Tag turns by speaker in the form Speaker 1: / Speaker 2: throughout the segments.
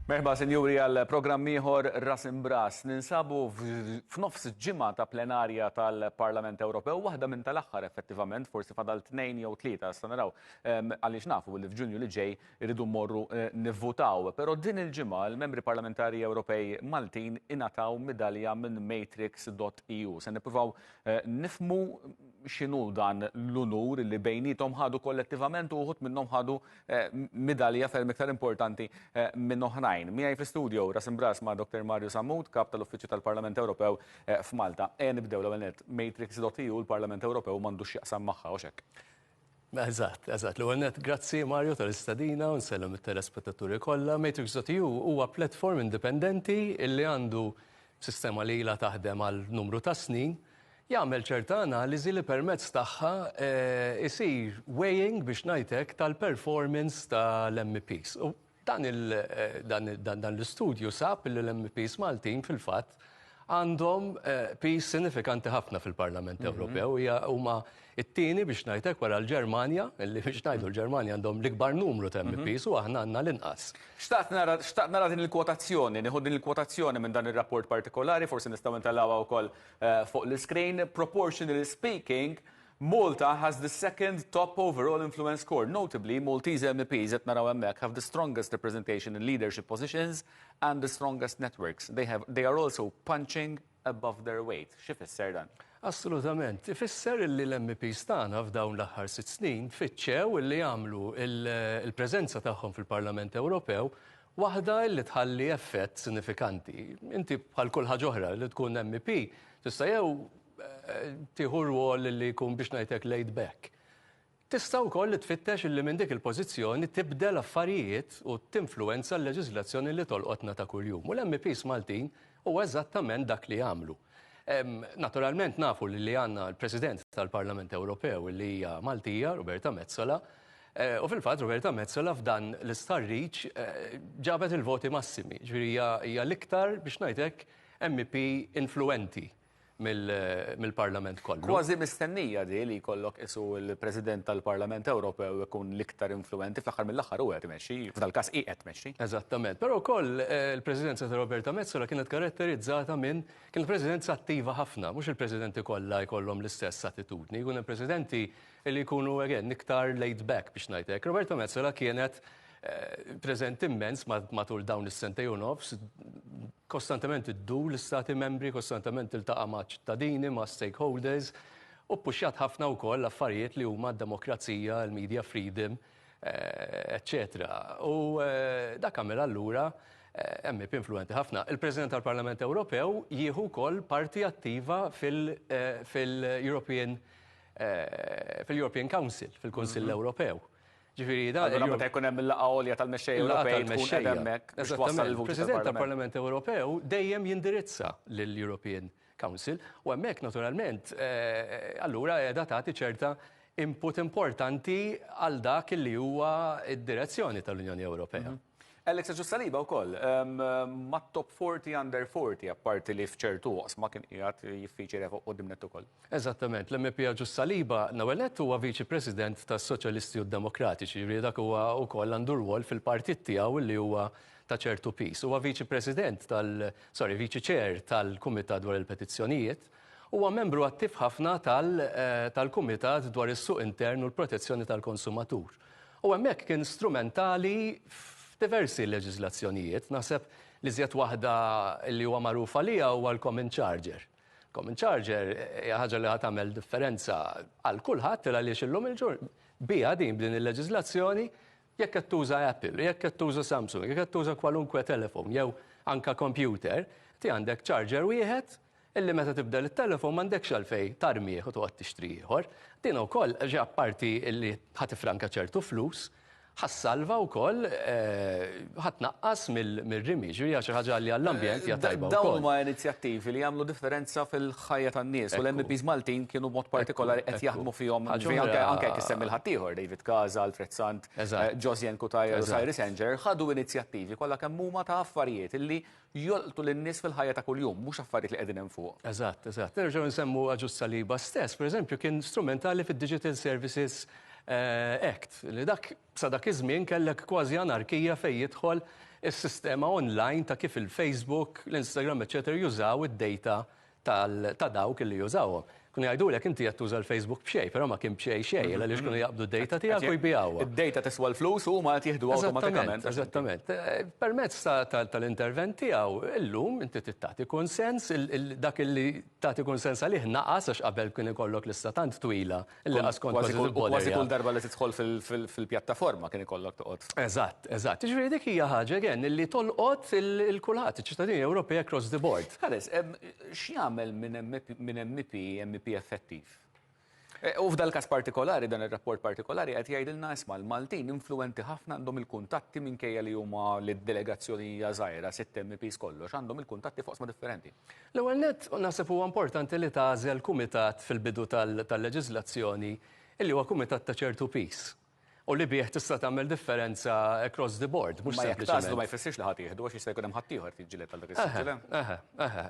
Speaker 1: Merħba sinjuri għal programm ieħor Ras Imbras. Ninsabu f'nofs ġimgħa ta' plenarja tal-Parlament Ewropew, waħda minn tal-aħħar effettivament, forsi fadal tnejn jew tlieta issa naraw għaliex nafu li f'Ġunju li ġej irridu mmorru nivvutaw. Però din il-ġimgħa l-membri parlamentari Ewropej Maltin ingħataw midalja minn Matrix.eu. Se nippruvaw nifhmu x'inhu dan l-unur li bejniethom ħadu kollettivament u uħud minnhom ħadu midalja ferm iktar importanti minn oħrajn. Miegħi fl-istudio ras imbras ma' Dr. Mario Sammut, kap tal-Uffiċċju tal-Parlament Ewropew f'Malta. Ejja nibdew l-ewwel nett. Matrix.eu l-Parlament Ewropew m'għandux x'jaqsam magħha, hux hekk?
Speaker 2: Eżatt, eżatt. L-ewwel nett, grazzi Mario tal-istedina u nsellem it-telespettaturi kollha. Matrix.eu huwa platform indipendenti illi għandu sistema li ilha taħdem għal numru ta' snin, jagħmel ċerta analiżi li permezz tagħha jsir weighing biex ngħid hekk tal-performance tal-MEPs. U dan dan l-istudju sab li l-MEPs Maltin fil-fatt għandhom piż sinifikanti ħafna fil-Parlament Ewropew. Hija huma t-tieni biex ngħid hekk wara l-Ġermanja, li biex ngħidu l-Ġermanja għandhom l-ikbar numru ta' MEPs u aħna għandna l-inqas.
Speaker 1: Xtaqt nara xtaqt nara din il-kwotazzjoni, nieħu din il-kwotazzjoni minn dan ir-rapport partikolari, forsi nistgħu ntellgħuha wkoll fuq l-iscreen. Proportionally speaking, Malta has the second top overall influence score. Notably, Maltese MEPs qed naraw hemmhekk have the strongest representation in leadership positions and the strongest networks. They have they are also punching above their weight. X'ifisser dan?
Speaker 2: Assolutament. Ifisser illi l-MEPs tagħna f'dawn l-aħħar sitt snin fittxew illi jagħmlu l-preżenza tagħhom fil-Parlament Ewropew waħda illi tħalli effett sinifikanti. Inti bħal kull ħaġa oħra li tkun MEP tista' jew tieħu rwol li jkun biex ngħidlek laid back. Tista' wkoll li tfittex illi minn dik il-pożizzjoni tibdel affarijiet u tinfluwenza l-leġiżlazzjoni li tolqotna ta' kuljum. U l-MEPs Maltin huwa eżattament dak li jagħmlu. Naturalment nafu li li għandna l-President tal-Parlament Ewropew li hija Maltija, Roberta Metsola, u fil-fatt Roberta Metsola f'dan l-istħarriġ ġabet il-voti massimi, ġifieri hija l-iktar biex ngħid hekk MEP influenti mill-Parlament kollu.
Speaker 1: Kważi mistennija di li jkollok isu l-President tal-Parlament Ewropew ikun l-iktar influenti fl-aħħar mill-aħħar hu qed imexxi, f'dal-każ hi qed tmexxi.
Speaker 2: Eżattament. Però wkoll il-Presidenza ta' Roberta Metsola kienet karatterizzata minn kienet presidenza attiva ħafna, mhux il-presidenti kollha jkollhom l-istess attitudni, jkun hemm presidenti li jkunu again iktar laid back biex ngħid hekk. Roberta Metsola kienet preżenti immens matul dawn is-sentejn u nofs, kostantement iddur l-istati membri, kostantement tiltaqa' ma' ċittadini, ma' stakeholders, u ppuxjat ħafna wkoll affarijiet li huma d-demokrazija, il-media freedom, eċċetera. U dak għamel allura MEP influenti ħafna. Il-President tal-Parlament Ewropew jieħu wkoll parti attiva fil-European fil-European Council, fil-Kunsill Ewropew.
Speaker 1: Ġifieri dan. Allura meta jkun hemm il-laqgħa għolja tal-mexxejja Ewropej tkun qiegħda hemmhekk biex twassal il-vuċi
Speaker 2: tal-Parlament. tal-Parlament Ewropew dejjem jindirizza lill-European Council u hemmhekk naturalment allura qiegħda tagħti ċerta input importanti għal dak li huwa d-direzzjoni tal-Unjoni Ewropea.
Speaker 1: Alex Agius Saliba wkoll mat-top 40 under 40 apparti li f'ċertu oqsma kien qiegħed jiffiċira fuq quddiem nett ukoll.
Speaker 2: Eżattament, l-MEP Agius Saliba l-ewwel nett huwa Viċi President tas-Soċjalisti u d-Demokratiċi, jiġifieri dak huwa wkoll għandu rwol fil-partit tiegħu li huwa ta' ċertu piż. Huwa Viċi President tal, sorry, Viċi Chair tal-Kumitat dwar il-Petizzjonijiet, huwa membru attiv ħafna tal-Kumitat dwar is-Suq Intern u l-Protezzjoni tal-Konsumatur. U hemmhekk kien strumentali f'diversi leġiżlazzjonijiet. Naħseb l-iżjed waħda li huwa magħruf għaliha huwa l-Common Charger. Common Charger hija ħaġa li ħa tagħmel differenza għal kulħadd għaliex illum il-ġur biha din b'din il-leġiżlazzjoni jekk qed tuża Apple, jekk qed tuża Samsung, jekk qed tuża kwalunkwe telefon jew anka computer, ti għandek charger wieħed illi meta tibdel it-telefon m'għandekx għalfejn tarmih u toqgħod tixtri ieħor. Din ukoll ġi apparti illi ħa tifranka ċertu flus, ħa ssalva wkoll ħa tnaqqas mir-rimi, ġifieri hija xi ħaġa li għall-ambjent hija tajba wkoll.
Speaker 1: Dawn huma inizjattivi li jagħmlu differenza fil-ħajja tan-nies u l-MEPs Maltin kienu b'mod partikolari qed jaħdmu fihom, ġifieri anke anke jekk issemmi l-ħaddieħor, David Casa, Alfred Sant, Josianne Cutajar u Cyrus Engerer, ħadu inizjattivi kollha kemm huma ta' affarijiet illi jolqtu lin-nies fil-ħajja ta' kuljum, mhux affarijiet li qegħdin hemm fuq.
Speaker 2: Eżatt, eżatt. Nerġgħu nsemmu Agius Saliba stess, pereżempju, kien strumentali fid-Digital Services Act, li dak sa dak iż-żmien kellek kważi anarkija fejn jidħol is-sistema online ta' kif il-Facebook, l-Instagram, eċċetera jużaw id-data ta' dawk li jużawhom. Kienu jgħidulek inti qed tuża l-Facebook b'xejn, però ma kien b'xejn xejn, għaliex kienu jaqbdu d-data tiegħek u jbigħuha.
Speaker 1: Id-data tiswa l-flus u huma qed jieħdu awtomatikament.
Speaker 2: Eżattament. Permezz tal-intervent tiegħu illum inti tagħti konsens, dak li tagħti konsens għalih naqas għax qabel kien ikollok lista tant twila li qas kont
Speaker 1: kważi Kważi kull darba li tidħol fil-pjattaforma kien ikollok toqgħod.
Speaker 2: Eżatt, eżatt. Ġifieri dik hija ħaġa again li tolqot lil kulħadd, iċ-ċittadini Ewropej across the board.
Speaker 1: Ħares, x'jagħmel minn MEP MEP effettiv? U f'dal każ partikolari, dan ir-rapport partikolari qed jgħidilna isma' l-Maltin influenti ħafna għandhom il-kuntatti minkejja li huma li d-delegazzjoni hija żgħira, sitt MEPs kollox, għandhom il-kuntatti f'oqsma differenti.
Speaker 2: L-ewwel nett naħseb huwa importanti li tagħżel kumitat fil-bidu tal-leġiżlazzjoni illi huwa kumitat ta' ċertu piż u li bih tista' tagħmel differenza across the board.
Speaker 1: Mhux Ma jekk tagħżlu ma jfissirx li ħadd jieħdu għax jista' jkun hemm ħaddieħor jiġġieled għal dak is-siġġu.
Speaker 2: Eħe, eħe.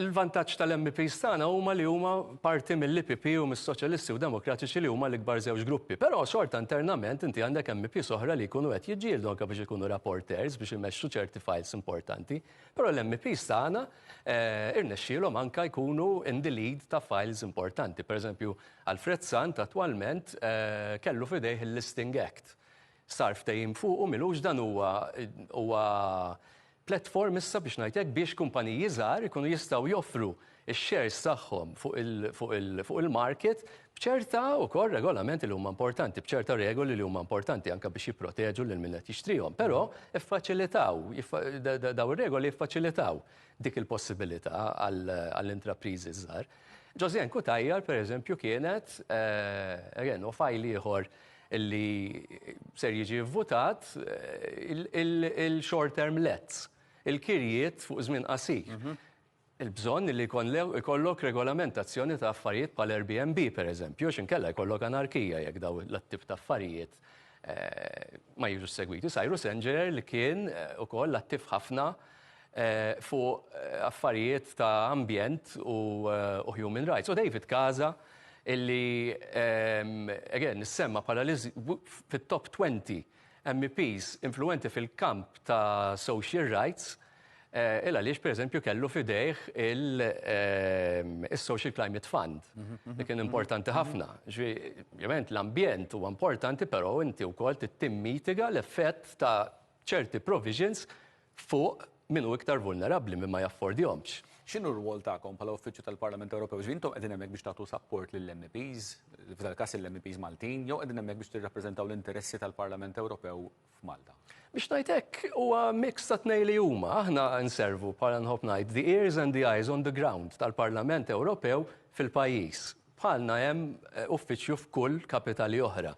Speaker 2: Il-vantaġġ tal-MEPs tagħna huma li huma parti mill-IPP u mis-Soċjalisti u Demokratiċi li huma l-ikbar żewġ gruppi. Però xorta internament inti għandek MEPs oħra li jkunu qed jiġġieldu anke biex ikunu rapporteurs biex imexxu ċerti files importanti. Però l-MEPs tagħna irnexxielhom anke jkunu in the lead ta' files importanti. Per eżempju, Alfred Sant attwalment kellu f'idejh il-Listing Act. Sar ftehim fuqu m'ilux dan huwa huwa platform issa biex ngħid hekk biex kumpaniji żgħar ikunu jistgħu joffru x-shares tagħhom fuq il-market b'ċerta wkoll regolamenti li huma importanti, b'ċerta regoli li huma importanti anke biex jipproteġu lil min qed jixtrihom. Però iffaċilitaw, daw ir-regoli jiffaċilitaw dik il-possibilità għall-intrapriżi żgħar. Josianne Cutajar, per eżempju, kienet, again, u file ieħor illi ser jiġi votat, il-short term lets, il-kirjiet fuq żmien qasir. Il-bżonn li jkollok regolamentazzjoni ta' affarijiet bħal Airbnb, per eżempju, x'inkella jkollok anarkija jekk daw l-tip ta' affarijiet ma jiġu segwiti. Cyrus Engerer li kien ukoll attiv ħafna fuq affarijiet ta' ambjent u human rights. U David Casa illi, again, nissemma bħala fit-top 20 MEPs influenti fil-kamp ta' social rights, il għaliex per eżempju kellu f'idejh il-Social Climate Fund, li kien importanti ħafna. Ovvjament l-ambjent huwa importanti, però inti wkoll timmitiga l-effett ta' ċerti provisions fuq min hu iktar vulnerabbli minn ma jaffordjomx.
Speaker 1: X'inhu r-rwol tagħkom bħala Uffiċċju tal-Parlament Ewropew? Ġifieri intom qegħdin hemmhekk biex tagħtu support lill-MEPs, f'dal każ il-MEPs Maltin, jew qegħdin hemmhekk biex tirrappreżentaw l-interessi tal-Parlament Ewropew f'Malta?
Speaker 2: Biex ngħidlek huwa mix ta' tnej li huma. Aħna nservu bħala nħobb ngħid the ears and the eyes on the ground tal-Parlament Ewropew fil-pajjiż. Bħalna hemm uffiċċju f'kull kapitali oħra.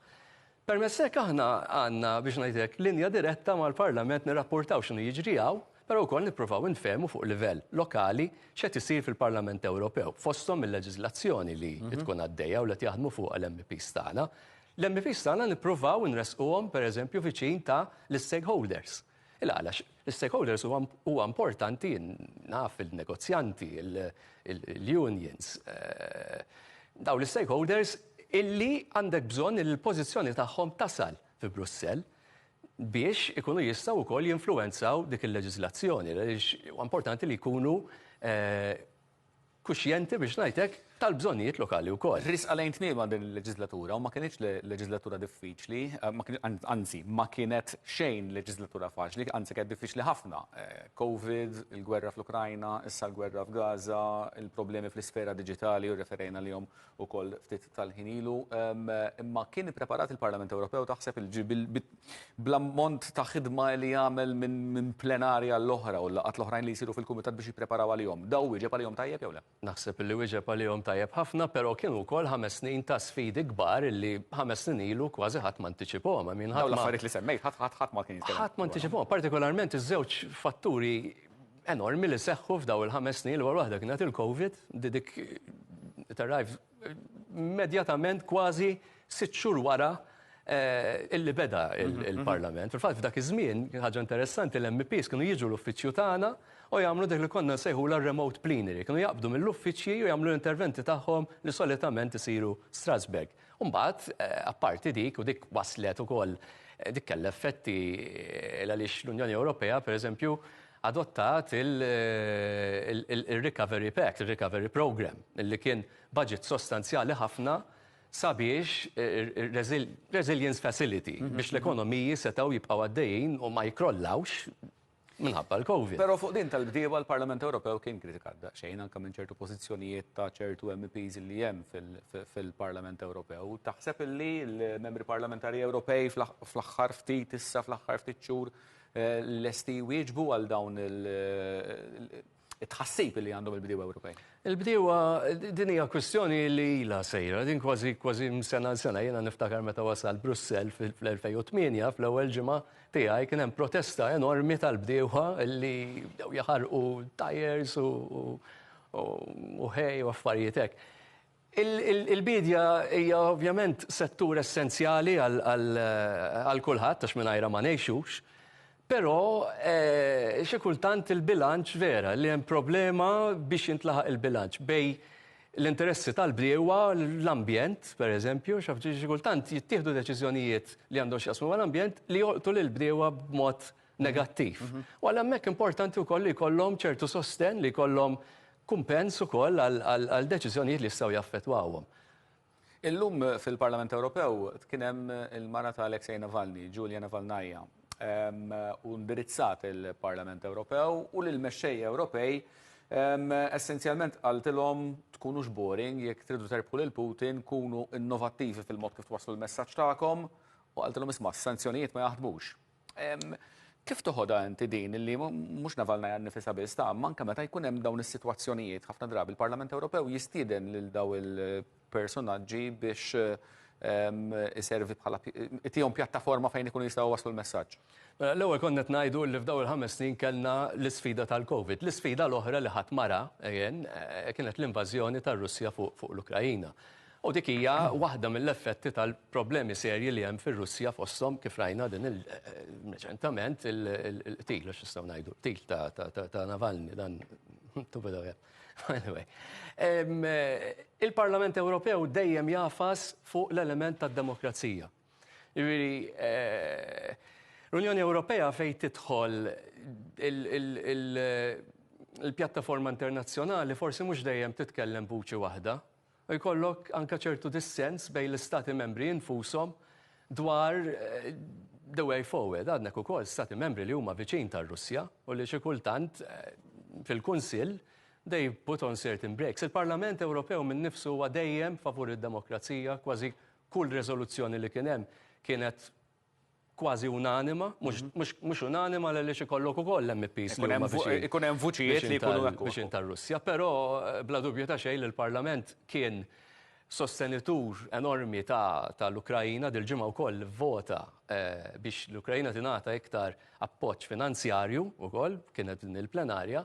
Speaker 2: Permezz hekk aħna għandna biex ngħidlek linja diretta mal-Parlament nirrapportaw x'inhu jiġri hawn, però wkoll nippruvaw nfehmu fuq livell lokali x'qed isir fil-Parlament Ewropew, fosthom il-leġiżlazzjoni li tkun għaddejja u li qed jaħdmu fuq l-MEPs tagħna. L-MEPs tagħna nippruvaw nresquhom pereżempju viċin ta' l-stakeholders. Il-għala, l-stakeholders huwa importanti naf il-negozjanti, il-unions, daw l-stakeholders illi għandek bżonn il-pożizzjoni tagħhom tasal fi Brussell biex ikunu jistgħu wkoll jinfluwenzaw dik il-leġiżlazzjoni. Għaliex huwa importanti li jkunu kuxjenti biex ngħidlek tal-bżonnijiet lokali wkoll.
Speaker 1: Riesqa lejn tmiema din il-leġislatura u ma kienx leġislatura diffiċli, anzi, ma kienet xejn leġislatura faċli, anzi kienet diffiċli ħafna. Covid, il-gwerra fl-Ukrajna, issa l-gwerra f'Gaza, il-problemi fl-isfera digitali u referejna lihom ukoll ftit tal-ħin ilu. Imma kien ippreparat il-Parlament Ewropew taħseb bl-ammont ta' ħidma li jagħmel minn plenarja l-oħra u l-laqgħat l-oħrajn li jsiru fil-kumitat biex jippreparaw għalihom. Daw wieġeb għalihom tajjeb jew le?
Speaker 2: Naħseb li wieġeb għalihom tajjeb ħafna, però kienu wkoll 5 snin ta' sfidi kbar li 5 snin ilu kważi ħadd ma antiċipahom. I mean,
Speaker 1: Daw l-affarijiet li semmejt, ħadd ħadd ħadd ma kien jitkellem.
Speaker 2: Ħadd ma antiċipahom, partikolarment iż-żewġ fatturi enormi li seħħu f'daw il-5 snin l waħda kienet il-Covid, di dik it arrived immedjatament kważi 6 xhur wara illi beda il-Parlament. Fil-fatt f'dak iż-żmien, ħaġa interessanti, l-MEPs kienu jiġu l-uffiċċju tagħna u jagħmlu dik li konna nsejħu la remote plenary. Kienu jaqbdu mill-uffiċċji u jagħmlu l-interventi tagħhom li solitament isiru Strasbourg. U mbagħad, apparti dik, u dik waslet ukoll, dik kellha effetti għaliex l-Unjoni Ewropea, pereżempju, adottat il-Recovery Pact, il-Recovery Program, li kien budget sostanzjali ħafna sabiex Resilience Facility, biex l-ekonomiji setgħu jibqgħu għaddejjin u ma jikrollawx minħabba l-Covid.
Speaker 1: Però fuq din tal-bdiewa l-Parlament Ewropew kien kritikat daqsxejn anke minn ċertu pożizzjonijiet ta' ċertu MEPs li hemm fil-Parlament Ewropew. Taħseb illi l-membri parlamentari Ewropej fl-aħħar ftit issa fl-aħħar ftit xhur lesti jwieġbu għal dawn it-tħassib li għandhom il-bdiewa Ewropej?
Speaker 2: Il-bdiewa, din hija kwistjoni li ilha sejra, din kważi kważi sena sena jiena niftakar meta wasal Brussell fl-2008 fl-ewwel ġimgħa tiegħi kien hemm protesta enormi tal-bdiewa li bdew jaħarqu tires u ħej u affarijiet hekk. Il-bidja hija ovvjament settur essenzjali għal kulħadd għax mingħajrha ma ngħixux, però xi kultant il-bilanċ vera li hemm problema biex jintlaħaq il-bilanċ bejn l-interessi tal-bdiewa, l-ambjent, per eżempju, xi kultant jittieħdu deċiżjonijiet li għandhom x'jaqsmu mal-ambjent li jolqtu lill-bdiewa b'mod negattiv. U għal hemmhekk importanti wkoll li jkollhom ċertu sostenn, li jkollhom kumpens ukoll għal deċiżjonijiet li jistgħu jaffettwawhom.
Speaker 1: Illum fil-Parlament Ewropew kien hemm il-mara ta' Alexei Navalny, Julia Navalnaya, u indirizzat il-Parlament Ewropew u lill-mexxejja Ewropej essenzjalment qaltilhom tkunux boring, jekk tridu terbħu lil Putin, kunu innovattivi fil-mod kif twasslu l-messaġġ tagħkom u qaltilhom isma' s-sanzjonijiet ma jaħdmux. Kif toħodha inti din li mhux Navalnaya nnifisha biss ta' anke meta jkun hemm dawn is-sitwazzjonijiet ħafna drabi il-Parlament Ewropew jistieden lil daw il-personaġġi biex iservi bħala itihom pjattaforma fejn ikunu jistgħu waslu l-messaġġ.
Speaker 2: Mela, l-ewwel konna qed ngħidu li f'dawn il-ħames snin kellna l-isfida tal-Covid. L-isfida l-oħra li ħadd mara again kienet l-invażjoni tar-Russja fuq l-Ukrajina. U dik hija waħda mill-effetti tal-problemi serji li hemm fir-Russja fosthom kif rajna din reċentament il-qtil, għax nistgħu ngħidu qtil ta' Navalny dan Anyway, il-Parlament Ewropew dejjem jafas fuq l-element tad-demokrazija. Jiġifieri l-Unjoni Ewropea fejn tidħol il-pjattaforma internazzjonali forsi mhux dejjem titkellem vuċi waħda. U jkollok anke ċertu dissens bejn l-istati membri infushom dwar the way forward. Għandek ukoll stati membri li huma viċin tar-Russja u li xi kultant fil-Kunsill they put on certain breaks. Il-Parlament Ewropew minn nifsu huwa dejjem favur id-demokrazija, kważi kull riżoluzzjoni li kien hemm kienet kważi unanima, mhux unanima għaliex ikollok ukoll MPs li huma
Speaker 1: viċin. Ikun hemm vuċijiet li jkunu hekk.
Speaker 2: Viċin tar-Russja, però bla dubju ta' xejn il-Parlament kien sostenitur enormi tal-Ukrajina dil-ġimgħa wkoll vota biex l-Ukrajina tingħata iktar appoġġ finanzjarju wkoll kienet din il-plenarja.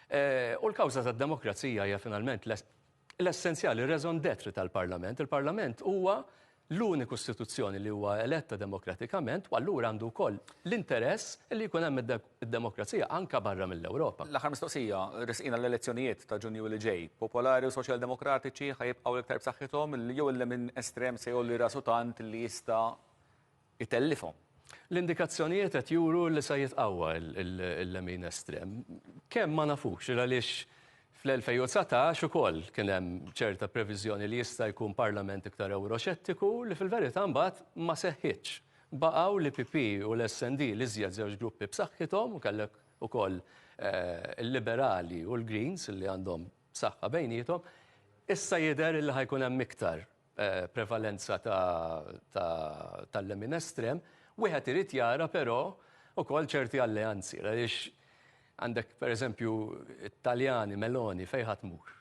Speaker 2: U l-kawża tad-demokrazija hija finalment l-essenzjali, raison d'être tal-Parlament. Il-Parlament huwa l-uniku istituzzjoni li huwa eletta demokratikament u allura għandu wkoll l-interess li jkun hemm id-demokrazija anka barra mill-Ewropa.
Speaker 1: L-aħħar mistoqsija, resqina l-elezzjonijiet ta' Ġunju li ġej. Popolari u Soċjaldemokratiċi ħa jibqgħu l-iktar b'saħħithom jew il-lemin estrem se jgħolli rasu tant li jista' itellifhom?
Speaker 2: L-indikazzjonijiet qed juru li se jitqawwa il-lemin estrem. Kemm ma nafux għaliex fl-2019 ukoll kien hemm ċerta previżjoni li jista' jkun parlament iktar euroxettiku li fil-verità mbagħad ma seħħitx. Baqgħu l-IPP u l-SND li żjed żewġ gruppi b'saħħithom u kellek ukoll il-Liberali u l-Greens li għandhom saħħa bejniethom. Issa jidher li ħa jkun hemm iktar prevalenza tal-lemin estrem, wieħed irid jara però ukoll ċerti alleanzi, għaliex għandek per eżempju Italjani, Meloni, fejn ħa tmur.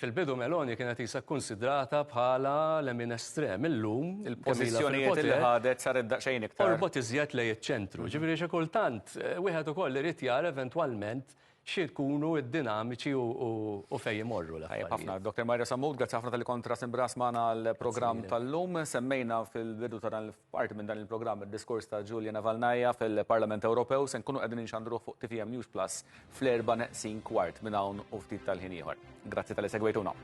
Speaker 2: Fil-bidu Meloni kienet isa konsidrata bħala lemin estrem, illum
Speaker 1: il-pożizzjonijiet li ħadet saret daqsxejn iktar.
Speaker 2: Orbot iżjed lejn iċ-ċentru. Ġifieri xi kultant wieħed ukoll irid jara eventwalment xi jkunu d-dinamiċi u fejn imorru l-affarijiet.
Speaker 1: Ħafna, Dr. Mario Sammut, grazzi ħafna talli kont Ras Imb'Ras magħna għall-programm tal-lum. Semmejna fil-bidu ta' dan parti minn dan il-programm id-diskors ta' Julia Navalnaya fil-Parlament Ewropew se nkunu qegħdin inxandruh fuq TVM News Plus fl-4 neqsin kwart minn hawn u ftit tal-ħin ieħor. Grazzi talli segwejtuna.